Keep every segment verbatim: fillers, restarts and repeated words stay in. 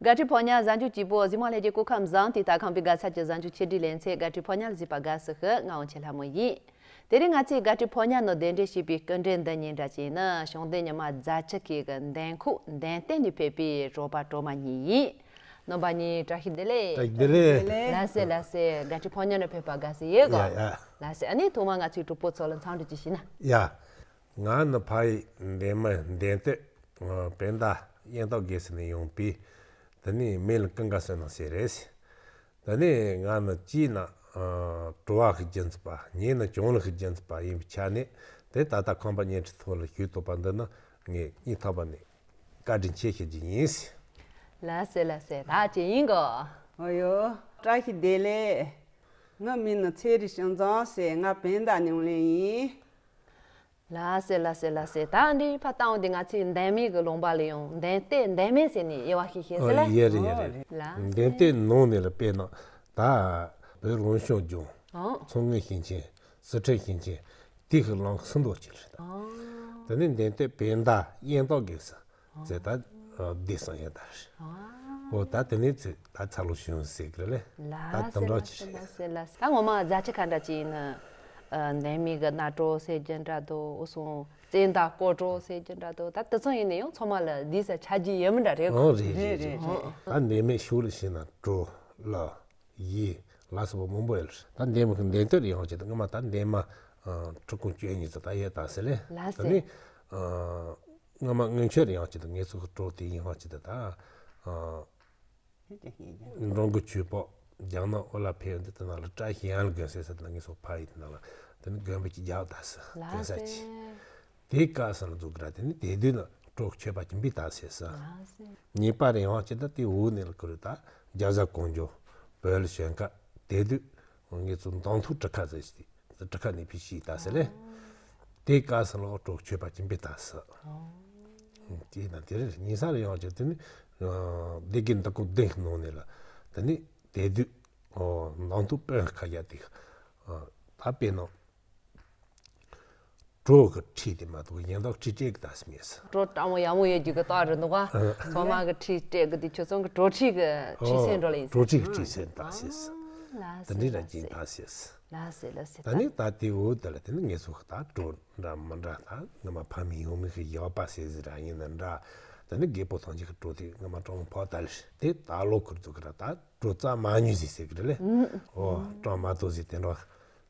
དགའ་སྤྲོའི་ཕོ་ཉ་གཟའ་མཇུག་སྐྱིད་པོ། གཟིགས་མོ་ལྷན་རྒྱས་སྐུ་ཁམས་བཟང་། དུས་རྟག་ཁམས་པའི་དགའ་ཚལ་གྱི་གཟའ་མཇུག་ཆེ་སྒྲིག་ལེ་ཚན། དགའ་སྤྲོའི་ཕོ་ཉར་གཟིགས་པ་དགའ་བསུ་ཞུ། ང་འོ་ཆེ་ལྷ་མོ་ཡིན། དེ་རིང་ང་ཚོས་དགའ་སྤྲོའི་ཕོ་ཉ་ནང་གདན་འདྲེན་བྱས་པའི་སྐུ་མགྲོན་འདི་ཉིད་འདྲ་ཅིག་ནི་གཞོང་སྡེ་ཉི་མ་རྫ་ཆུ་ཁའི་གི་མདེལ་ཁོག་མདེལ་སྟེང་ནས་ཕེབས་པའི་གྲོགས་པ་གྲོགས་མ་གཉིས་ཡིན། རྣམ་པ་གཉིས་བཀྲ་ཤིས་བདེ་ལེགས། བཀྲ་ཤིས་བདེ་ལེགས། ལགས་སེ་ལགས་སེ། དགའ་སྤྲོའི་ཕོ་ཉ་ནང་ཕེབས་པ་དགའ་བསུ་ཡོད་གོ། ཡ་ཡ། ལགས་སེ། ཨ་ནི་ཐོག་མར་ང་ཚོའི་གྲོགས་པོ་ཚོ་ལ་འཚམས་འདྲི་ཅིག་ཞུས་ན། ཡ། ང་ནི་ཕ་ཡུལ་འདན་མ་འདན་སྟོད་སྤུན་ཟླ་གཡས་འདབས་སྒེར་ས་ནས་ཡོང་པའི། དེ་ནས་མིང་ལ་ཀུན་དགའ་བསོད་ནམས་ཟེར་རེད། དེ་ནས་ང་ནི་གཅིག་ན་བྲོ་བ་ཤུགས་རྒྱུན་ཚུད་པ། གཉིས་ན་གྱོང་ལ་ཤུགས་རྒྱུན་ཚུད་པ་ཡིན་པའི་ཆ་ནས། དེ་ད་ལྟ་ཁམས་པ་བརྙན་འཕྲིན་ཐོག་ལ་ཞུ་ཐུབ་པ་འདི་ནི་ངས་སྙིང་ཐག་པ་ནས་བཀའ་དྲིན་ཆེ་ཞུ་རྒྱུ་ཡིན། ལགས་སེ་ལགས་སེ། ད་ཅི་ཡིན་གོ། ཨོ་ཡོ། བཀྲ་ཤིས་བདེ་ལེགས། ངའི་མིང་ནི་ཚེ་རིང་ཤིང་བཟང་ཟེར། ང་བོད་ཟླ་ཉུང་ལེ་ཡིན། ལགས་སེ་ལགས་སེ་ལགས་སེ། ད་འདི་ཕར་བཏང་འོང་དེ་ང་ཚོའི་འདན་མའི་གི་ལུང་པ་ལ་ཡོང་། འདན་སྟོད་འདན་མ་ཟེར་ནས་དབྱེ་བ་ཤིག་ཤེས་ཟེར་ལ། ཨོ་ཡེ་རེད་ཡེ་རེད། ལགས་སེ། འདན་སྟོད་ནང་ནས་ལ་དཔེར་ན་ད་བོད་རང་སྐྱོང་ལྗོངས། ཨོ། མཚོ་སྔོན་ཞིང་ཆེན། སི་ཁྲོན་ཞིང་ཆེན། དེ་གི་ལམ་ཁ་ཟིན་ཐོ་ཅིག་རེད། ཨོ། དེ་ནས་འདན་སྟོད་བོད་ཟླ་གཡས་འདབས་སྒེར་ས་ཟེར། ད་སྡེ་སྲིད་ཡིན་ད་རེད། ཨོ། ཨོ་ད་དེ་ནས་ཚེ་ད་ཚ་ལོ་ཞུ་ཟེར་གི་རེད་ལེ། ད་ལགས་སེ་དེ་འདྲ་ལགས་ཅིག་སེ་རེད། ལགས་སེ་ལགས་སེ། ད་ངོ་མ་རྫ་ཆུ་ཁ་འདྲ་ཅིག་ཡིན་ན། ཨ། འདན་མའི་གི་གནའ་བྲོ་ཟེར་རྒྱུ་འདྲ་འདུག། འུ་སོང་བཙན་ཟླ་སྐོར་བྲོ་ཟེར་རྒྱུ་འདྲ་འདུག། ད་དེ་ཚོ་ཡིན་ན་ཡང་ཚང་མ་ལ་སྡེ་སྲིད་ཆགས་རྒྱུ་ཡིན་མིན་འདྲ་རེད་གོ། ཨོ་རེད་རེད་རེད། ཨོ། ད་འདན་མའི་ཕྱོགས་ལ་ཕྱིན་ན་བྲོ་ལ། ཡི། ལ་སོགས་པ་མང་པོ་ཡོད་རེད། ད་འདན་མ་གི་འདན་སྟོད་ཡོང་བྱས་ད་སྔོན་མ་ད་འདན་མ་ཁྲི་ཀོང་བཅུ་གཉིས་ཚོ་ད་ཡོད་ད་ཟེར་ལེ། ལགས་སེ། ད་ནི་སྔོན་མ་སྔོན་ཆད་ཡོང་བྱས་ད་ངེད་ཚོ་གི་བྲོ་དེ་ཡིན་བྱས་ད་ད་འབྲོང་གི་ཆོས་པོ་རྒྱ་ནག་ཨོ་ལ་ཕེབས་འདི་དེ་ནང་ལ་བཀྲ་ཤིས་ཡང་ལ་དགོན་ཟེར་ཟེར་ད་ངེད་ཚོ་ཕ་ཡི་དེ་ནང་ལ་དེ་ནི་དགོན་པ་ཅིག་རྒྱག་ད་ཟེར། ལགས་སེ། དགོན་ས་ཅིག། དེའི་སྐབས་སུ་ལ་འཛུགས་ར་དེ་ནི་དེ་དུས་ན་བྲོ་མཆོད་པ་ཅི་འབི་ད་ཟེར་ས། ལགས་སེ། ཉེས་པ་རེ་ཡང་ཅི་ད་དེ་འུ་ནས་ལ་ཁུ་རུ་ད་རྒྱ་བཟའ་གོང་ཇོ་བོད་ལ་བྱོན་ཁ་དེ་དུས་ངེད་ཚོ་མདང་ཐུག་གྲུ་ཁ་ཟེར་ཞིག་གྲུ་ཁ་ནས་ཕི་ཤི་ད་ཟེར་ལེ། དེའི་སྐབས་སུ་ལ་བྲོ་མཆོད་པ་ཅི་འབི་ད་ཟེར། དེ་ན་དེ་རེ་ཉེས་ས་རེ་ཡང་ཅི་དེ་ནི་སྡེ་དགེ་འདི་ཀོ་ལྡིང་ནང་ནས་ལ་དེ་ནི་དེ་དུས་མདང་ཐུག་དཔོན་ཁ་རྒྱ་དེ་ད་དཔེར་ན། བྲོ་གི་ཁྲི་དེ་མ་གཏོགས་གཞན་དག་ཁྲི་སྤྲད་གི་ད་སི་མེད་ས། བྲོ་སྤྲང་མོ་ཡག་མོ་ཡོད་རྒྱུ་གི་རྟགས་རེད་འདུག་ག། ཚང་མ་གི་ཁྲི་སྤྲད་གི་དེ་ཁྱོད་ཚང་གི་བྲོ་ཁྲི་གི་ཁྲི་སེན་འགྲོ་ལ་ཡིན་ས། བྲོ་ཁྲི་གི་ཁྲི་སེན་ད་སི་ས། ལགས་དེ་འདྲའི་ར་ཅིག་ད་སི་ས། ལགས་སེ་ལགས་སེ། ད་ནི་ད་དེ་འོ་དེ་ལ་དེ་ནི་ངེད་ཚོ་གི་ད་བྲོ་འདྲ་མི་འདྲ་ད་ངོ་མ་ཕ་མེས་ཡང་མེས་གི་ཡག་པ་ཟེར་ཟེར་ར་ཡིན་ན་འདྲ། ད་ནི་རྒད་པོ་ཐང་ཅིག་གི་བྲོ་དེ་ངོ་མ་སྤྲང་མོ་ཕོ་ད་ལ་དེ་ད་ལོ་ཁུར་ཚོ་གི་ར་ད། བྲོ་རྩ་མ་ཉུལ་ཟིག་ཟེར་གི་རེད་ལེ། ཨོ། སྤྲང་མ་ཏོ་ཟིག་དེ་འདྲ།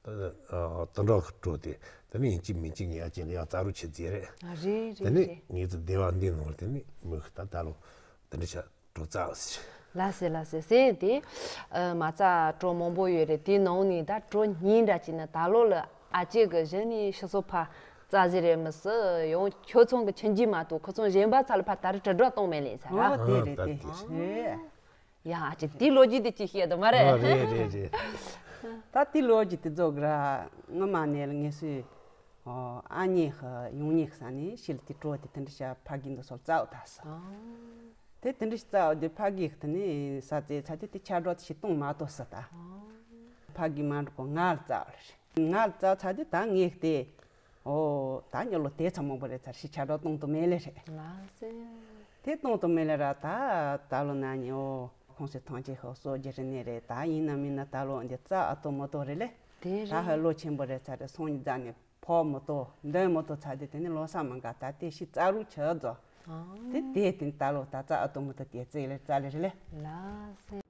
དེ་འདྲ་གི་བྲོ་དེ་དེ་ནི་ཡིན་གཅིག་མིན་གཅིག་ངས་ཡ་ཅན་ཡང་རྩ་རུ་ཆེ་ཟིག་རེད། ཨ་རེད་རེད་དེ་ནི་རེད། ངེད་ཚོ་སྡེ་བ་འདི་ནང་ལ་དེ་ནི་མི་ཤི་ད་ད་ལོ་དེ་འདྲ་ཆ་བྲོ་རྩ་ཟིག་ལགས་སེ་ལགས་སེ་ཟེར་དེ། མ་རྩ་བྲོ་མང་པོ་ཡོད་རེད། དེ་ནང་ནས་ད་བྲོ་གཉིས་འདྲ་ཅིག་ནི་ད་ལོ་ལ་ཨ་ཅེ་གི་གཞི་ནས་ཤི་སོ་ཕ་རྩ་ཟིག་རེད་མི་སྲིད་ཡང་ཁྱོད་ཚང་གི་ཁྱིམ་རྒྱུད་མ་གཏོགས་ཁོ་ཚང་གཞན་པ་ཚ་ལ་ཕ་ད་རི་དྲིལ་སྒྲོག་གཏོང་མེད་ལེ་ས་ར། ཨོ་དེ་རེད་དེ་རེད། ཡ་ཅིག་དེའི་ལོ་རྒྱུས་དེ་ཅིག་བཤད་དོ་མ་རེད། ཨ་རེད་རེད་རེད། ད་དེའི་ལོ་རྒྱུས་དེ་རྫོགས་ར་ངོ་མ་ནས་ལ་ངེས་སུ་ཨ་མྱེས་ཧ་ཡོང་མྱེས་ས་ནས་ཤི་ལ་དེ་བྲོ་དེ་དེ་འདྲ་བྱ་ཕ་གི་འདི་སོགས་རྩ་བ་ད་ས། དེ་དེ་འདྲ་རྩ་བ་དེ་ཕ་གི་དེ་ནས་ས་རྩེ་ཚ་དེ་དེ་ཆ་འགྲོ་དེ་ཞིག་གཏོང་མ་ཐུབ་ས་ད། ཕ་གི་མ་འགྲོ་གོ་ང་ལ་རྩ་བ་རེད། ང་ལ་རྩ་བ་ཚ་དེ་ད་ངས་དེ། ཨོ། ད་ཉོ་ལོ་དེ་ཚ་མང་པོ་རེད་ཚར་ཤི་ཆ་འགྲོ་གཏོང་དུ་མེད་ལེ་རེད། ལགས་སེ། དེ་གཏོང་དུ་མེད་ལེ་ར་ད་ད་ལོ་ན་ཉི་ཨོ་ཁོང་ཚོས་ཐང་ཆེ་ཧོ་སོ་རྒྱུ་རེ་ནས་རེད། ད་ཡིན་ན་མིན་ན་ད་ལོ་འདི་རྩ་ཨ་ཏོ་མོ་ཏོ་རེད་ལེ། དེ་ད་རེད། ཧ་ལོ་ཆེན་པོ་རེད་ཚར་རེད་སོང་ཉི་རྫ་ནས་ཕོ་མོ་ཏོ་འདོན་མོ་ཏོ་ཚར་དེ་དེ་ནི་ལོ་ས་མ་འགའ་ད་དེ་ཤི་རྩ་རུ་ཆ་རྫོ། ཨ། དེ་དེ་དེ་ད་ལོ་ད་རྩ་ཨ་ཏོ་མོ་ཏོ་དེ་རྩེ་ལེ་རྩ་ལེ་རེད་ལེ། ལགས་སེ།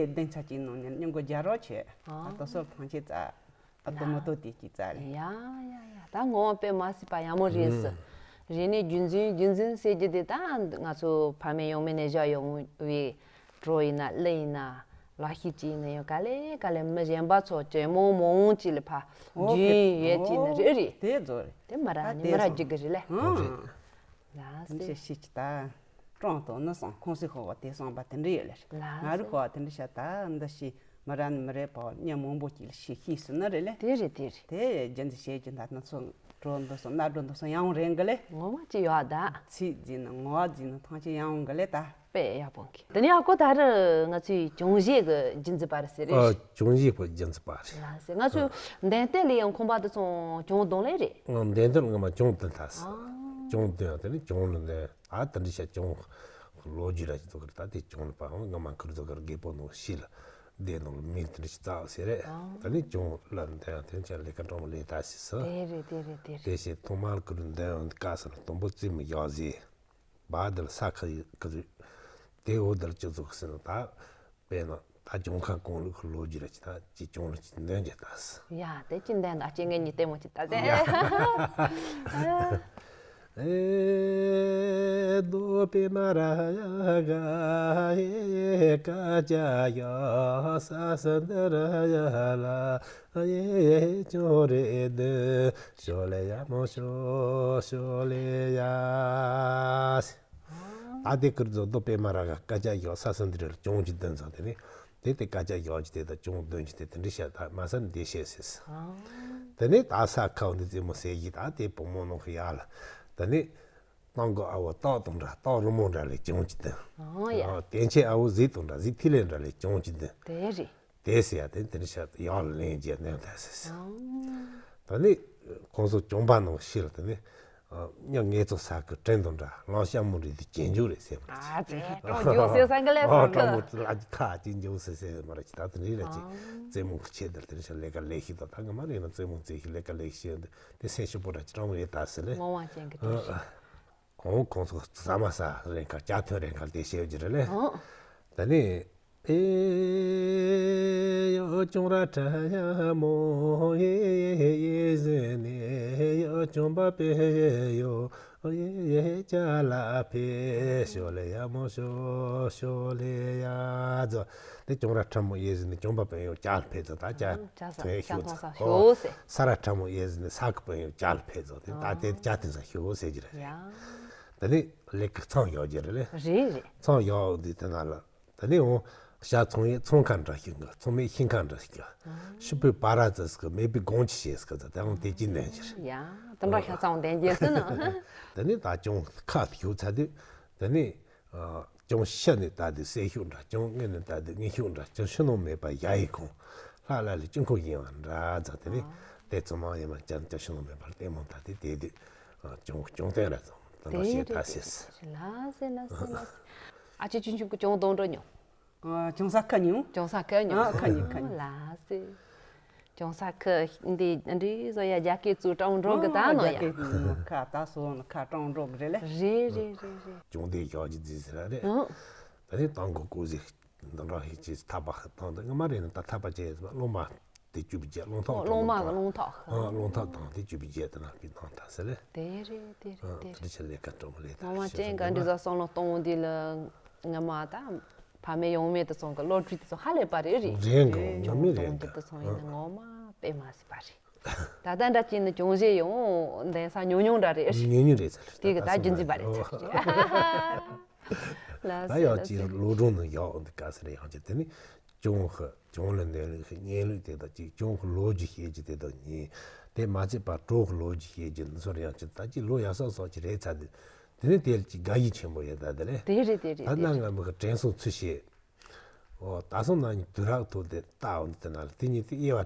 བདུན་ཚར་གཅིག་ནང་ནས་སྙིང་གོ་རྒྱ་རོགས་ཆེ། ཨ་ཏོ་སོར་ཐང་ཆེ་ཙ། ཨ་ཏོ་མོ་ཏོ་དེ་གཅིག་ཙ་རེད། ཡ་ཡ་ཡ། ད་ངོ་བོ་དཔེ་མ་སྲིད་པ་ཡག་མོ་རེད་ཟེར། རེད་ནས་རྒྱུན་འཛིན་རྒྱུན་འཛིན་ཟེར་རྒྱུ་དེ་ད་ང་ཚོ་ཕ་མེས་ཡང་མེས་ནས་བཞག་ཡོང་བའི་གྲོགས་ཡིན་ན་གླུ་ཡིན་ན་ལག་ཤེས་ཅིག་ཡིན་ན་ཡང་ག་ལེ་ག་ལེ་མི་གཞན་པ་ཚོ་ཇེ་མང་མང་ཅིག་ལ་ཕ་རྒྱུན་ཡོད་ཅིག་ནི་རེད་རེད། དེ་ཚོ་རེད། དེ་མ་ར་ནི་མ་ར་རྒྱུ་གི་རེད་ལེ། ལགས་དེ་འདྲ་སེ། ཤེས་ཀྱི་ད། ཀྲང་ཏོ་ནི་སོང་ཁོང་སི་ཧོ་བ་དེ་སོང་བ་དེ་འདྲ་ཡོད་ལེ། ལགས་ང་རུ་སེ། ཧོ་བ་དེ་འདྲ་ཤ་ད་འདི་ཤི་མི་ར་ནི་མི་རེད་པའོ་ཉ་མང་པོ་ཅིག་ལ་ཤི་ཤི་སི་ནི་རེད་ལེ། དེ་རེད་དེ་རེད། དེ་རྒྱུ་འདི་བྱེད་ཀྱི་ད་ནི་ཚོ་གྲོ་འདི་སོང་སྣ་གྲོ་འདི་སོང་ཡང་རེད་གི་ལེ། ངོ་མ་ཅི་ཡོད་ད། ཚིག་འཛིན་ནི་ངོ་བ་འཛིན་ནི་ཐང་ཆེ་ཡང་གི་ལེ་ད། དཔེ་ཡག་པོ་གི། དེ་ནས་ཨ་ཁོ་ད་རུ་ང་ཚོའི་གྱོང་གཞས་གི་རྒྱུན་འཛིན་པ་རེད་ཟེར་རེད། ཨ་གྱོང་གཞས་པོ་རྒྱུན་འཛིན་པ་རེད། ལགས་སེ། ང་ཚོའི་འདན་སྟེང་ལ་ཡང་ཁོམ་པ་དེ་ཚོ་གྱོང་གདོང་ལེ་རེད། ང་འདན་སྟེང་ལ་ང་མ་གྱོང་བཏོན་ཐལ་ཟེར། ཨ། གྱོང་བཏོན་ཡང་དེ་ནས་གྱོང་ལ་འདོན་ཨ་དེ་འདྲ་བྱ་གྱོང་ལོ་རྒྱུས་ར་ཅི་ཚོ་གི་རེད། ད་དེ་གྱོང་ལ་པའང་ང་མ་ཁུར་ཚོ་གི་རྒད་པོ་ནང་ཤི་ལ་བསྡད་ནང་ལ་མིང་དེ་འདྲ་ཞིག་བཙག་ཟེར་རེད། ཨ། དེ་ནས་གྱོང་ལ་འདོན་ཡང་དེ་ཚོ་ལས་ཀ་འདྲ་མོ་ལས་ད་ཟེར་ཟེར། དེ་རེད་དེ་རེད་དེ་རེད། དེ་བཞིན་ཐོག་མར་ཁུར་འདོན་ཡང་དཀའ་ས་ན་དུམ་བུ་རྩེ་མོ་ཡག་ཟེར། བ་དེར་ས་ཁ་ཡི་ཁ་ཟིག་དེ་འོ་དེར་སྤྱི་ཚོགས་ཟེར་ན་ད། དཔེར་ན་ད་གྱོང་ཁ་གོང་ལུགས་ལོ་རྒྱུས་ར་ཅི་ད་ཅི་གྱོང་ལ་ཅི་འདོན་རྒྱ་ད་ཟེར། ཡ་དེ་ཅི་འདོན་ད་ཅི་ངས་ཉི་ལྟད་མོ་ཅི་ད་ཟེར། ཡ། ཨེ་རྡོ་པེ་མ་ར་ཡ་ག་ཧེ་ཀ་ཅ་ཡ་ས་ས་འདི་ར་ཡ་ལ། ཨ་ཡེ་ཅོ་རེ་དེ་ཤོ་ལེ་ཡ་མོ་ཤོ་ཤོ་ལེ་ཡ། ད་དེ་ཀིར་ཛོ་དོ་པེ་མ་ར་ག་ཀ་ཅ་ཡོ་ས་སོ་འདི་རེ་ལ་གྱོང་གི་དོན་ཚོ་དེ་ནི་དེ་དེ་ཀ་ཅ་ཡོ་གི་དེ་དང་གྱོང་དོན་གི་དེ་དེ་འདྲི་བཤད་ད་མ་ས་ནི་དེ་བཤད་ཟེར། དེ་ནི་ད་ས་ཁའོ་འདི་རྩེ་མོ་ཟེར་གི་ད་དེ་བུ་མོ་ནོ་ཧི་ཡ་ལ་དེ་ནི། སྟོང་གོ་ཨ་བོ་སྟོག་དང་འདྲ་སྟོག་རི་མོ་འདྲ་ལས་གྱོང་གི་དོན། ཨོ་ཡ། དེ་ཆེ་ཨ་བོ་གཟིག་དང་འདྲ་གཟིག་ཐིག་ལེ་འདྲ་ལས་གྱོང་གི་དོན། དེ་རེད། དེ་ཟེར་ཡ་དེ་དེ་ནི་ཤ་ཡག་ལ་ལེན་རྒྱུ་གནོན་ཐལ་ཟེར་ཟེར། ཨོ། ད་ནི་ཁོང་ཚོ་གྱོང་པ་ནང་ཤི་ལ་དེ་ནི་མྱི་ངལ་རྩོལ་ས་གི་བྲན་དང་འདྲ་གླང་ཤ་མོ་རེད་དེ་གྱེན་འཇུག་རེད་ཟེར་མ་རེད། ཨ་ཙི་ཀྲང་འཇུག་ཟེར་ས་གི་ལས་ཨོ་ས་ཀྲང་གི་མོ་ལ་ཁ་གྱེན་འཇུག་ཟེར་ཟེར་མ་རེད་ད་དེ་རེད་ལ་ཅིག་ཨོ། རྩེད་མོ་གི་ཆེད་དེར་དེ་ནི་ཤ་ལས་ཀ་ལས་ཤི་དང་ད་ང་མ་རེད་ན་རྩེད་མོ་རྩེ་ཤི་ལས་ཀ་ལས་ཤི་དེ་སེམས་ཤི་པོ་ར་ཅི་ཀྲང་མོ་རེད་ད་ཟེར་ལས། ངོ་བ་ཅན་གི་ཨོ། དེ་རེད། ཁོང་ཁོང་ཚོ་ཟ་མ་ཟ་རེད་ཁ་ཇ་ཐོན་རེད་ཁ་དེ་བཤད་རྒྱུ་རེད་ལེ། ཨོ། ད་ནི་ཨེ་ཡོ་ཅུང་ར་ཁྲ་ཡ་མོ་ཡེ་ཡེ་ཟེར་ནས་ཡོ་ཅུང་པ་པེ་ཡོ་ཡེ་ཡེ་ཅ་ལ་ཕེ་ཤོ་ལེ་ཡ་མོ་ཤོ་ཤོ་ལེ་ཡ་ཛོ། དེ་ཅུང་ར་ཁྲ་མོ་ཡེ་ཟེར་ནས་ཅུང་པ་པེ་ཡོ་ཅ་ལ་ཕེ་ཛོ་ད་ཅ་ཨོ་ཅ་ས་ཐོན་ཅ་ཤོ་ཐོང་ས་ཛོ། ཤོ་ཟེར། ས་ར་ཁྲ་མོ་ཡེ་ཟེར་ནས་ས་ཁུ་པེ་ཡོ་ཅ་ལ་ཕེ་ཛོ་དེ་ད་དེ་ཅ་ཐོན་ས་ཤོ་ཟེར་གྱི་རེད། ཡ། ད་ནི་ལས་ཀ་ཚང་ཡོད་ཀྱི་རེད་ལེ། རེད་རེད། ཚང་ཡོད་འདི་དེ་ན་ལ། ད་ནི་འོང་ཤ་ཚོང་ཡས་ཚོང་ཁ་འདྲ་ཞིག་གི་ཚོང་མས་ཤིང་ཁ་འདྲ་ཞིག་གི་ཤི་པོའི་པ་ར་ཙི་ཟིག་གི་མེད་པའི་སྒོང་ཅི་བྱས་ཟིག་གི་ད་འོང་དེ་ཅི་ནན་ཞིག་རེད། ཡ་དེ་འདྲ་ཤ་ཚང་འདན་རྒྱས་ཟིན་ན། ད་ནི་ད་ཅུང་ཁ་ཤུགས་ཚ་དུས་ད་ནི་ཅུང་ཤི་ནི་ད་དུས་སེ་ཤུགས་འདྲ་ཅུང་ངན་ནི་ད་དུས་ངན་ཤུགས་འདྲ་ཅུང་ཤི་ནོ་མེད་པ་ཡ་ཡི་ཁོང་ལྷ་ལ་ལི་ཅུང་ཁོ་ཡིན་བ་འདྲ་ཙ་ད་ནི་དེ་ཚོ་མང་ཡིན་མ་ཅང་ཅུང་ཤི་ནོ་མེད་པ་ལྟད་མོ་ད་དེ་དེ་དུས། ཨ། གྱོང་གྱོང་བཏོན་ར་ཙང་ད་ལྟ་བཤད་ད་ཟེར། ལ་ཟེར་ལ་ཟེར་ལ་ཟེར། ཨ་ཅེ་ཆུང་ཆུང་གི་གྱོང་གཏོང་འགྲོ་མྱོང་། ཨ། གྱོང་ས་ཁ་མྱོང་། གྱོང་ས་ཁ་མྱོང་། ཨ་ཁ་མྱོང་ཁ་མྱོང་། ལ་ཟེར། གྱོང་ས་ཁ་འདི་འདི་བཟོ་ཡ་རྒྱ་སྐད་བཙུགས་གྲོང་འགྲོ་གི་ད་ནོ་ཡ། རྒྱ་སྐད་ཁ་ད་སོ་ནི་ཁ་གྲོང་འགྲོ་གི་རེད་ལེ། རེད་རེད་རེད་རེད། གྱོང་དེ་ཞོག་ཅི་ཟེར་ཟེར་ར་རེད། ཨང་། ད་ནི་ཏང་གོ་ཀོ་ཟེར། འདི་འདྲ་ཧེ་ཅེས་ཐག་པ་ཧ་བཏང་འདི་ང་མ་རེད་ན་ད་ཐག་པ་ཅེས་སློབ་མ་དེ་བཅུ་བརྒྱད་རླུང་ཐག་ཨོ་སློབ་མ་རླུང་ཐག་ཨ་རླུང་ཐག་བཏང་དེ་བཅུ་བརྒྱད་དེ་ན་པི་བཏང་ད་ཟེར་ལེ། དེ་རེད་དེ་རེད་དེ་རེད། དེ་ཆ་ལས་ཀ་སྤྲོ་མོ་ལས་ད་ང་མ་ཅན་ག་འདྲི་ཟ་སོང་ལོ་གཏོང་འདི་ལ་ང་མ་ད་ཕ་མེས་ཡོང་མེད་དུ་སོང་གི་བློ་གྲོས་དེ་ཚོ་ཧ་ལས་པ་རེད་རེད། རེད་འགོ་ང་མི་རེད་འགོ་གཏོང་འདི་དུ་སོང་ཡིན་ན་ངོ་མ་དཔེ་མ་སྲིད་པ་རེད། ད་ལྟ་འདྲ་ཅིག་ནི་གྱོང་གཞས་ཡོང་འདན་ས་ཉུང་ཉུང་འདྲ་རེད་རེད། ཉུང་ཉུང་རེད་ཟེར་དེ་གི་ད་རྒྱུན་འཛིན་པ་རེད་ཟེར། ལ་ད་ཡང་ཅིག་ལོ་གྲོང་ནང་ཡག་འདི་ག་ཟེར་ཡང་ཅིག་དེ་ནི་གྱོང་ཧི་གྱོང་ལ་འདོན་ལུགས་ཧི་གཉེན་ལུགས་དེ་དག་ཅིག་གྱོང་ཧི་ལོ་རྒྱུས་བཤད་རྒྱུ་དེ་དག་གཉིས་དེ་མ་ཚད་པར་གྲོགས་ཧི་ལོ་རྒྱུས་བཤད་རྒྱུ་འདི་ཚོར་ཡང་ཅིག་ད་ཅིག་ལོ་ཡག་ས་སོགས་ཅིག་རེད་ཚ་དུས་དེ་ནི་དེ་ལ་ཅིག་དགའ་ཡིད་ཆེན་པོ་ཡོད་ད་དེ་རེད། དེ་རེད་དེ་རེད་ད་དེ་ནང་རེད། ང་མི་ཧི་དྲན་སོང་ཚུལ་བཤད། ཨོ་ད་སོང་ན་ནི་དུས་རབས་ཐོག་དེ་ལྟ་འོང་དེ་ན་ལ་དེ་ཉིད་དེ་དབྱེ་བ་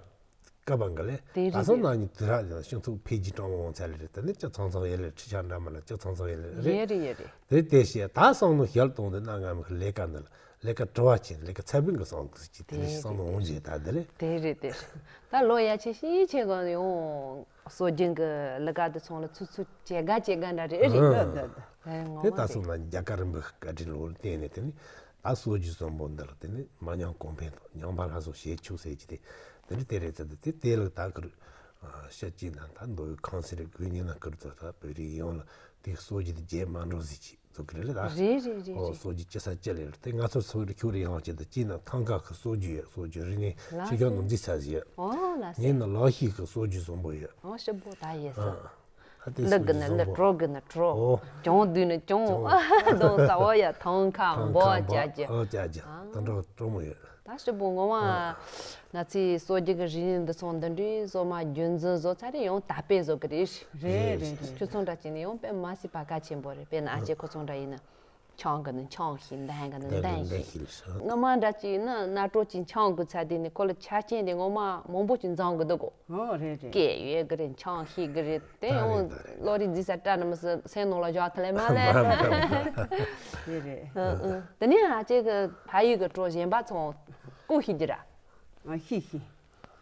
བཀབ་པ་འགའ་ལས་དེ་རེད་ད་སོང་ན་ནི་དུས་རབས་དེ་ན་སྤྱི་ཚོགས་འཕེལ་རྒྱས་གྲང་མོ་འོང་ཚར་རེད་དེ་ནི་ཅི་ཚང་ཚང་ཡེ་ལེ་ཁྲི་ཆགས་འདྲ་མ་ལ་ཅི་ཚང་ཚང་ཡེ་ལེ་རེད། ཡེ་རེད་ཡེ་རེད། དེ་དེ་བཤད་ད་སོང་ནོ་ཞལ་གཏོང་དེ་ན་ང་མི་ལས་ཀ་འདི་ལ་ལས་ཀ་དྲི་བ་ཆེ་ལས་ཀ་ཚ་བིན་གི་སོང་གི་ཅི་དེ་ནི་སོང་ནོ་འོང་རྗེས་ད་དེ་ལས། དེ་རེད་དེ་རེད། ད་ལོ་ཡ་ཆེ་ཤི་ཆེ་གོ་ཡོང་སྲོལ་རྒྱུན་གི་ལས་ཀ་དེ་ཚོང་ལ་ཚུ་ཚུ་བྱེད་དགའ་བྱེད་དགའ་འདྲ་རེད་རེད། ཨ་ཨ་ཨ། ཨེ་ངོ་དེ་མ་ད་རེད། སོང་ན་རྒྱ་གར་རིན་པོ་བཀའ་དྲིན་ལོ་ལ་བརྟེན་ནས་དེ་ནི། ད་སྲོལ་རྒྱུན་བཟང་པོ་འདི་ལ་དེ་ནི་མ་ཉམས་གོང་འཕེལ་དང་ཉམས་པ་སླར་གསོ་བྱེད་ཆོག་ཟེར་གྱི་དེ་དེ་ནི་དེ་རེད་ཟེར་ཏེ་དེ་དེ་ལ་ད་ཁུར་ཤ་གཅིག་ན་ད་མདོ་དབུས་ཁམས་གསུམ་རེ་དགོས་ཉིན་ན་ཁུར་ཚོ་ད་བོད་རིགས་ཡོངས་ལ་དེ་སྲོལ་རྒྱུན་དེ་བརྗེད་མ་འགྲོ་ཟེར་གྱི་ཚོ་གི་རེད་ལ་ད། རེད་རེད་རེད། ཨོ་རེད། སྲོལ་རྒྱུན་ཅི་ས་ཅི་ལས་རེད་དེ་ང་ཚོ་ཚོ་རེ་ཁྱོད་རེ་ཡང་ཅི་ད་གཅིག་ན་ཐང་ཀ་གི་སྲོལ་རྒྱུན་ཡོད། སྲོལ་རྒྱུན་རིག་གནས་ལགས་ཕྱི་རྒྱལ་སོ། ནང་འཛིན་ས་ཟིག་ཡོད། ཨོ་ལགས་སེ། ངས་ནི་ལག་ཤེས་གི་སྲོལ་རྒྱུན་བཟང་པོ་ཡོད། ཨོ་ཞིབ་པོ་ད་ཡོད་ས། ཨ། ཨ་དེ་ལི་གི་ནི་ལི། སྲོལ་རྒྱུན་བཟང་པོ། གྲོ་གི་ནི་གྲོ། ཨོ། གྱོང་བསྡུས་ནི་གྱོང་། གྱོང་། གདོང་ས་འོ་ཡ་ཐང་ཁ་འབོ་ཐང་ཁ་ཅ་ཅ། འབོ་ཨོ་ཅ་ཅ། ཨ། དང་འགྲོ་གྲོ་མོ་ཡོད། ད་ཞིབ་པོ་ངོ་མ། ཨ། ང་ཚོའི་སྲོལ་རྒྱུན་གི་རིག་གནས་འདི་ཚོ་འདི་འདྲའི་སྲོལ་མ་རྒྱུན་འཛིན་བཟོ་ཚར་རེ་ཡང་དར་སྤེལ་བཟོ་གི་རེད། རེད་རེད་རེད། ཁྱོད་ཚོ་འདྲ་ཅིག་ནི་ཡང་དཔེ་མ་སྲིད་པ་གལ་ཆེན་པོ་རེད། དཔེར་ན་ཨ་ཅེ་ཁོ་ཚོ་འདྲ་ཡིན་ན། ཆང་གི་ནི་ཆང་ཤིང་འདན་གི་ནི་འདན་འདན་ཤིང་། ཤིང་ལ་ཤིང་། ངོ་མ་འདྲ་ཅིག་ཡིན་ན་སྣ་དྲོ་ཅིག་ཆང་དགོས་ཚར་དུས་ནི་ཁོ་ལ་ཆ་རྐྱེན་དེ་ངོ་མ་མང་པོ་ཅིག་འཛོམས་གི་འདུག་གོ། ཨོ་རེད་རེད། སྐད་ཡོད་གི་རེད། ཆང་ཤེས་གི་རེད། དེ་ད་རེད་ཡང་ད་རེད། བློ་རིག་རྫི་ས་སྐྲ་ནི་མི་སྲིད་སེམས་ནང་ལ་བཞག་ཐུབ་ལེ་མ་ལེ། མ་མ་མ། རེད་རེད། ཨ་ཨ། དེ་ནས་ཨ་ཅེ་གི་ཕ་ཡུལ་གི་བྲོ་གཞན་པ་ཚོ་ཀུ་ཤེས་ཀྱི་ར། ཨ་ཤེས་ཤེས།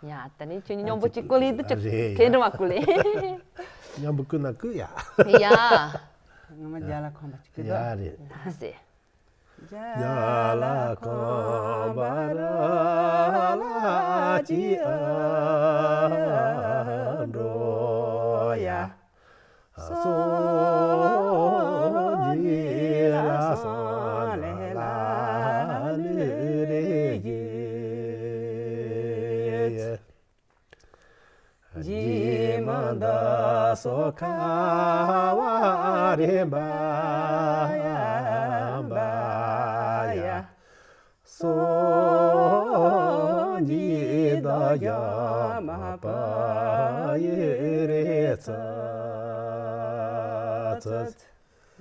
ཡ་ད་ནི་ཁྱོད་མཉམ་པོ་ཅིག་བསྐུལ་ལེ་འདུག་ཅིག་རེད་ཡ། གས་འདྲ་མ་བསྐུལ་ལེ། མཉམ་པོ་བསྐུལ་ན་བསྐུལ་ཡ། ཡ། ངོ་མ་རྒྱ་ལ་ཁོམ་པ་ཅིག་གི་ཡ་རེད། ལ་སེ། རྒྱ་ལ་ཁོམ་པ་ར་ལ་ཅི་ཨ་འགྲོ་ཡ། སོ་ཇི་ར་སང་ལེ་ལ་ལུ་རེ་ཡེ། ཇི་མ་འདི་སོ་ཁ་བ་རེ་བ་ཡ་བ་ཡ། སོ་ཇི་ད་རྒྱ་མ་པ་ཡེ་རེ་ཚ་ཚ།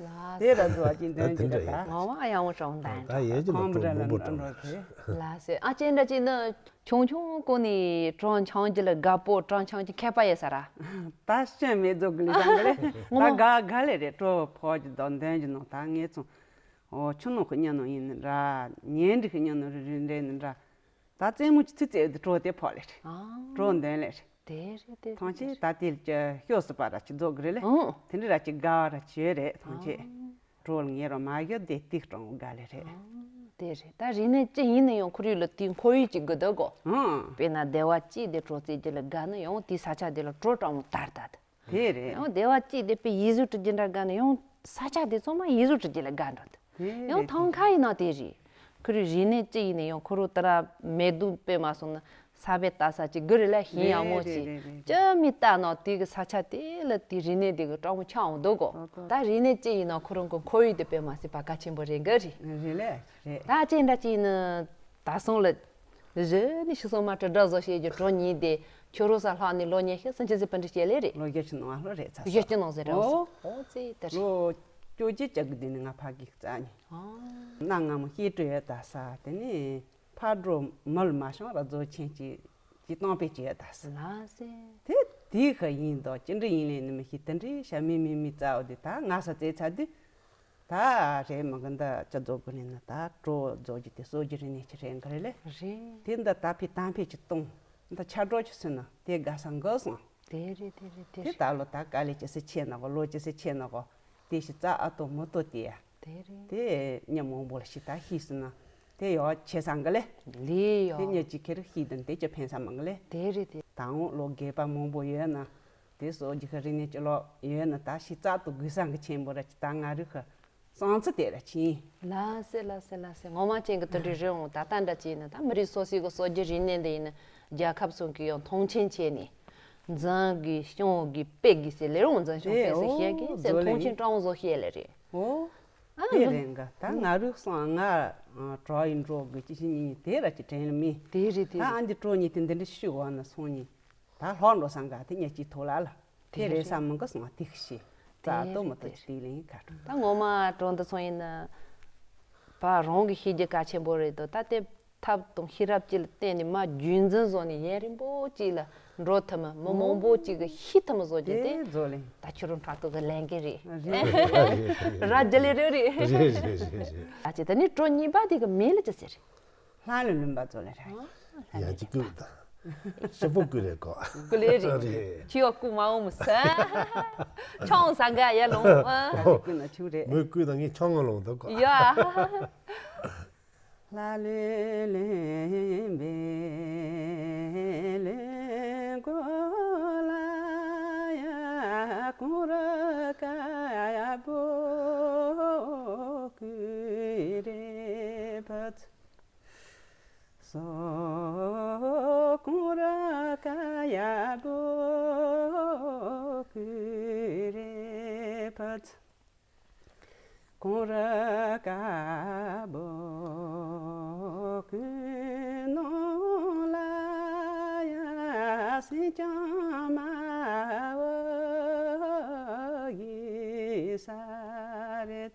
ལགས་དེ་ར་འགྲོ་ཅིག་འདོན་ད་ཅིག་དེ་འདྲ་ད། ཡིན། ངོ་མ་ཡང་བ་ཀྲོང་ད་ཡིན། ད་ཡེ་ཅི་ན་ཁོང་ཀྲོང་མི་འབོ་འགྲོ་ཀྲོང་ཀྲོང་། དེ། ལགས་སེ། ཨ་ཅེ་འདྲ་ཅིག་ནི་ཆུང་ཆུང་ཀུན་ནས་ཀྲོང་ཆང་ཅི་ལ་དགའ་པོ་ཀྲོང་ཆང་ཅི་མཁས་པ་ཡེ་ས་ར། ད་ཤེས་མེད་ཚོ་གི་ལི་ཅང་གི་ལེ། ངོ་ད་མ་དགའ་དགའ་ལེ་རེད། ཀྲོ་ཕོ་ཅི་དོ་འདོན་ཅི་ནོ་ད་ངས་ཚོ། ཨོ་ཆུ་ནོ་ཁི་ཉ་ནོ་ཡིན་ནི་འདྲ། ཉན་འདྲི་ཁི་ཉ་ནོ་རི་རི་འདྲེ་ནི་འདྲ། ད་རྩེད་མོ་ཅི་ཚིག་རྩེ་དུ་ཀྲོ་དེ་ཕོ་ལེ་རེད། ཨ། ཀྲོ་འདོན་ལེ་རེད། དེ་རེད་དེ་ཐང་ཆེ་རེད། ད་དེ་ལ་ཅི་ཤོ་སི་པ་ར་ཅི་རྫོགས་གི་རེད་ལེ། ཨང་། དེ་འདྲ་ར་ཅི་དགའ་བ་ར་ཅི་རེད་ཐང་ཆེ། ཨང་། ཀྲོ་ལ་ངེ་རོ་མ་གྱོ་དེ་ཏིག་ཀྲོང་དགའ་ལེ་རེད། ཨང་། དེ་རེད། ད་རིག་གནས་ཅི་ཡིན་ན་ཡང་ཁོར་ཡུག་ལ་དེ་ཁོར་ཡུག་ཅིག་དགོས་འདུག་གོ། ཨང་། དཔེར་ན་སྡེ་བ་གཅིག་དེ་ཀྲོ་རྩེད་རྒྱུ་ལ་དགའ་ན་ཡང་དེ་ས་ཆ་དེ་ལ་ཀྲོ་ཀྲོང་མོ་དར་ད་དེ། དེ་རེད། ཡང་སྡེ་བ་གཅིག་དེ་དཔེ་ཡིག་གཟུགས་འབྲི་རྒྱུ་འདྲ་དགའ་ན་ཡང་ས་ཆ་དེ་ཚང་མ་ཡིག་གཟུགས་འབྲི་རྒྱུ་ལ་དགའ་འགྲོ་འདུག། དེ་ཡང་རེད་ཐང་དེ། ཁ་ཡིན་ན་དེ་རེད། ཁོ་རའི་རིག་གནས་ཅི་ཡིན་ན་ཡང་ཁོ་རང་ཏི་ར་མེད་དུ་དཔེ་མ་སོང་ན་ས་བེད་ལྟ་ས་ཅིག་དགོས་རེད་ལ་ཤིང་ཡག་མོ་རེད་ཅིག་རེད་རེད། ཅི་མི་ལྟ་ན་དེ་གི་ས་ཆ་དེ་ལ་དེ་རིག་གནས་དེ་གི་གྲོགས་མོ་ཆགས་འོང་འདུག་གོ། ཏོ་ཏོ། ད་རིག་གནས་ཅི་ཡིན་ན་ཁོ་རང་གི་ཁོར་ཡུག་དེ་དཔེ་མ་སྲིད་པ་གལ་ཆེན་པོ་རེད་གི་རེད། རེད་ལེ་རེད། ད་ཅི་འདྲ་ཅི་ཡིན་ན་ད་སོང་ལ། གཞི་ནི་ཤི་སོང་མ་དྲི་བྲ་བཟོ་བྱེད་ཀྱི་གྲོ་ཉིད་དེ་ཁྱོད་རོ་ས་ལྷག་ནས་ལོ་ཉི་ཤུ་སུམ་ཅུ་ཟེར་པ་འདྲི་བྱེད་ལེ་རེད། ལོ་བཞི་བཅུ་ནང་ལོ་རེད་ཚ་ས། བཞི་བཅུ་ནང་ཟེར་ར། ཨོ། ཨོ་ཙི་ད་རེད། ལོ་བཅོ་བརྒྱད་བཅུ་དགུ་དུས་ནས་ང་ཕ་གིར་བཙལ་ནས། ཨོ། གནའ་སྔ་མོ་སྐྱེས་སྤྲོ་ཡོད་ད་ས་དེ་ནས་ཕ་འགྲོ་མི་ལ་མ་བྱུང་ར་རྫོ་ཆེན་གྱི་གྱི་གཏོང་པའི་གྱི་ཡོད་ད་ས། ལ་སེ། དེ་དེའི་ཁ་ཡིན་དོ་ཅི་འདྲ་ཡིན་ལེ་ནི་མི་ཤེས། དེ་འདྲའི་ཤ་མི་མི་མི་བཙལ་བ་དེ་ད་ང་ས་བཙལ་ཚར་དུས། ད་རེད་མ་གི་འདི་ཅི་རྫོགས་དགོས་ནས་ན་ད་གྲོ་རྫོགས་ཀྱི་དེ་གསོ་རྒྱུ་རེད་ནས་ཅི་རེད་འགི་རེད་ལེ། རེད། དེ་འདི་ད་ཕི་ཏང་ཕི་ཅི་གཏོང་། འདི་ཆ་གྲོ་ཅི་སུན་ན་དེ་དགའ་ས་འགི་སོང་། དེ་རེད་དེ་རེད་དེ་དེ་རེད། ད་ལོ་ད་དཀའ་ལས་ཅི་སེ་ཆེ་ན་གོ་ལོ་ཅི་སེ་ཆེ་ན་གོ་དེ་ཞི་རྩ་ཨ་ཏོ་མོ་ཏོ་དེ་ཡ། དེ་རེད། དེ་ཉ་མང་པོ་ལ་ཞི་ད་ཤི་སུན་ན་དེ་ཡོ་ཆེ་ས་འགི་ལེ། ལེ་ཡོ། དེ་ཉ་ཅི་ཁེར་ཤི་དང་དེ་ཅི་ཕན་ས་མ་འགི་ལེ། དེ་རེད་དེ། ད་འོང་ལོ་རྒས་པ་མང་པོ་ཡོད་ན། དེ་སོགས་ཀྱི་ཧ་རི་ནས་ཅི་ལོ་ཡོད་ན་ད་ཤི་རྩ་ཏུ་དགོས་ས་གི་ཆེན་པོ་ར་ཅི་ད་ང་རུ་ཧ་སང་ཚི་དེ་ར་ཆིན། ལ་སེ་ལ་སེ་ལ་སེ་ངོ་མ་ཅན་གི་དུ་འདྲི་རེ་འོང་ད་ལྟ་འདྲ་ཅི་ཡིན་ན་ད་མི་རིགས་སོ་སོའི་གི་སྲོལ་རྒྱུན་རིག་གནས་འདི་ཡིན་ན་རྒྱལ་ཁབ་སོང་གི་ཡང་མཐོང་ཆེན་བྱས་ནས་འཛིན་གི་སྐྱོང་གི་སྤེལ་གི་སེ་ལེ་རུང་འཛིན་སྐྱོང་སྤེལ་སེ་བཤད་གི་སེ་མཐོང་ཆེན་སྤྲང་བོ་བཟོ་བཤད་ལེ་རེད། ཨོ། ཨ་དེ་ལེ་འགའ་ད་ང་རུ་སང་ང་གྲོ་ཡིན་འགྲོ་གི་ཅི་ཞིག་ཡིན་དེ་ར་ཅི་དྲན་ལ་མི། དེ་རེད་དེ་ད་རེད། ཨ་འདི་གྲོ་ཉིད་དེ་འདི་འདྲི་ཤུ་བ་ན་སོང་ཉིད། ད་ལྷོག་འགྲོ་སང་ག་དེ་ཉེ་ཅིག་ཐོག་ལ་ལ། དེ་དེ་རེད་རེད་ས་མི་འགའ་སོང་ཏིག་ཤི། རྩ་ཏོ་མི་ཏོ་ཅི་ཏིག་ལིང་ཁ་ཀྲོ། ད་ངོ་མ་གྲོང་དུ་སོང་ཡིན་ན། ཕ་རོང་གི་ཤེས་རྒྱུ་གལ་ཆེན་པོ་རེད་དོ། ད་དེ་ཐབས་དང་ཤེས་རབ་ཅིག་ལ་བརྟེན་ནས་མ་རྒྱུན་འཛིན་བཟོ་ནས་ཡུན་རིང་པོ་ཅིག་ལ་འགྲོ་ཐུབ་མི་མི་མང་པོ་ཅིག་གི་ཤི་ཐུབ་མི་བཟོ་རྒྱུ་དེ། དེ་བཟོ་ལེ། ད་ཁྱོད་རང་ཕྲག་དོག་གི་ལན་གི་རེད། རེད་རེད་རེད། ར་རྒྱུ་ལེ་རེད་རེད། རེད་རེད་རེད་རེད། ད་ཅི་ད་ནི་གྲོ་གཉིས་པ་དེ་གི་མིང་ལ་ཅི་ཟེར། ལྷ་ལ་ལུམ་པ་ཚོ་ལ་ར། ཡ་ཅི་ཀུ་ད། ཤི་པོ་ཀུ་རེ་གོ། ཀུ་ལེ་རེད། རེད། ཁྱི་ཡོ་ཀུ་མ་འོ་མི་ས། ཆང་ས་ག་ཡ་ལོང་། ཀུ་ན་ཆུ་རེད། མོས་ཀུ་ད་ངས་ཆང་ང་ལོང་ད་གོ། ཡ། ལ་ལུ་ལུ་བེ་ལུ་གོ་ལ་ཡ་ཀུ་ར་ཀ་བོ་ཀུ་རེ་བ་ཚ། སོ་ཀུ་ར་ཀ་ཡ་བོ་ཀུ་རེ་བ་ཚ། ཀུ་ར་ཀ་བོ་ཀུ་ནོ་ལ་ཡ་སི་ཅང་མ་བོ་གི་ས་རེ།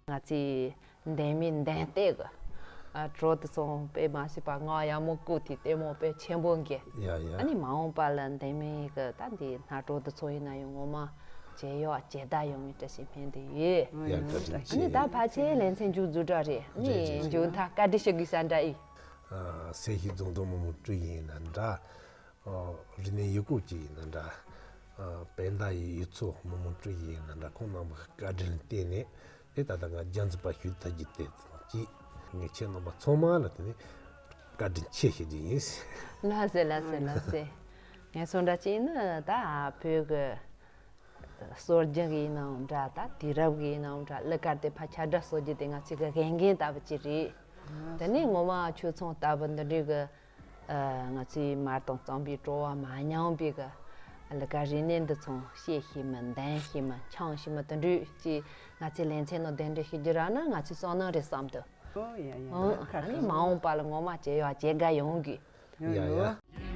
ང་ཚོའི་ལྡན་མིན་ལྡན་ལྟས་ཀྱི་ཨ་བྲོ་དེ་ཚོ་དཔེ་མ་སྲིད་པ་ང་ཡག་མོ་བསྐུར་དེ་ལྟད་མོ་དཔེ་ཆེན་པོ་འགའ། ཡ་ཡ། ཨ་ནི་མ་འོངས་པ་ལ་ལྡན་མིན་གྱི་ད་འདི་སྣ་བྲོ་དེ་ཚོ་ཡིན་ན་ཡང་ངོ་མ་ ཇེ་ཡག་ཇེ་དར་ཡོང་བའི་བཀྲ་ཤིས་སྨོན་འདུན་ཡོད། ཡ་བཀའ་དྲིན་ཨ་ནི་ཆེ། ད་ཕལ་ཆེར་ལེ་ཚན་མཇུག་རྫོགས་གྲབས་རེད། ཨ་ནི་རེད་རེད། མཇུག་མཐར་བཀའ་འདྲི་ཞུ་དགོས་ས་འདྲ་ཡིན། ཨ། སེར་བྱེས་རྫོང་དོན་མི་དམངས་ཀྲུའུ་ཡི་ཡིན་ན་འདྲ། ཨ། རིག་གནས་ཡུལ་སྐོར་གྱི་ཡིན་ན་འདྲ། ཨ། དཔལ་ལྡན་ཡུལ་ཚོ་མི་དམངས་ཀྲུའུ་ཡི་ཡིན་ན་འདྲ། ཁོང་རྣམ་པ་བཀའ་དྲིན་བརྟེན་ནས་དེ་ད་ལྟ་ང་རྒྱ་མཚོ་པ་ཞུ་ཐུབ་རྒྱུ་དེ་ཙམ་གྱིས་ངས་ཁྱེད་རྣམ་པ་ཚང་མ་ལ་དེ་ནས་བཀའ་དྲིན་ཆེ་ཞུ་རྒྱུ་ཡིན། ལགས་སེ་ལགས་སེ་ལགས་སེ། ངས་སོང་འདྲ་ཅིག་ནི་ད་བོད་ཀྱི་གསར་བརྗེ་གི་ཡིན་ནའང་འདྲ། ད་དུས་རབས་ཀྱི་ཡིན་ནའང་འདྲ། གླུ་གར་དེ་ཕར་ཁྱབ་བསྒྲགས་གསར་བརྗེ་དེ་ང་ཚོའི་གི་འགན་འགན་ལྟ་བུ་ཅིག་རེད། དེ་ནས་ངོ་མ་ཁྱོད་ཚོ་ལྟ་བུ་འདི་འདྲའི་གི་ཨ། ང་ཚོའི་མར་དང་རྩམ་པའི་བྲོ་བ་མ་ཉམས་པའི་གི་གླུ་གར་རིག་གནས་འདི་ཚོ་བཤད་ཤེས་མིན། འདོན་ཤེས་མིན། འཆང་ཤེས་མིན། དེ་འདྲའི་ཅིག་ང་ཚོའི་ལེ་ཚན་ནང་གདན་འདྲེན་ཞུ་རྒྱུ་རག་ན་ང་ཚོའི་བསོད་ནམས་རེད་བསམ་འདུག་ཨོ་ཡ་ཡ། ཨང་། ཁ་ཨ་ནི་ཁ། མ་འོངས་པ་ལ་ངོ་མ་ཇེ་ཡག་ཇེ་དར་ཡོང་གི། ཡོང་ཡ་ཡོང་། ཡ།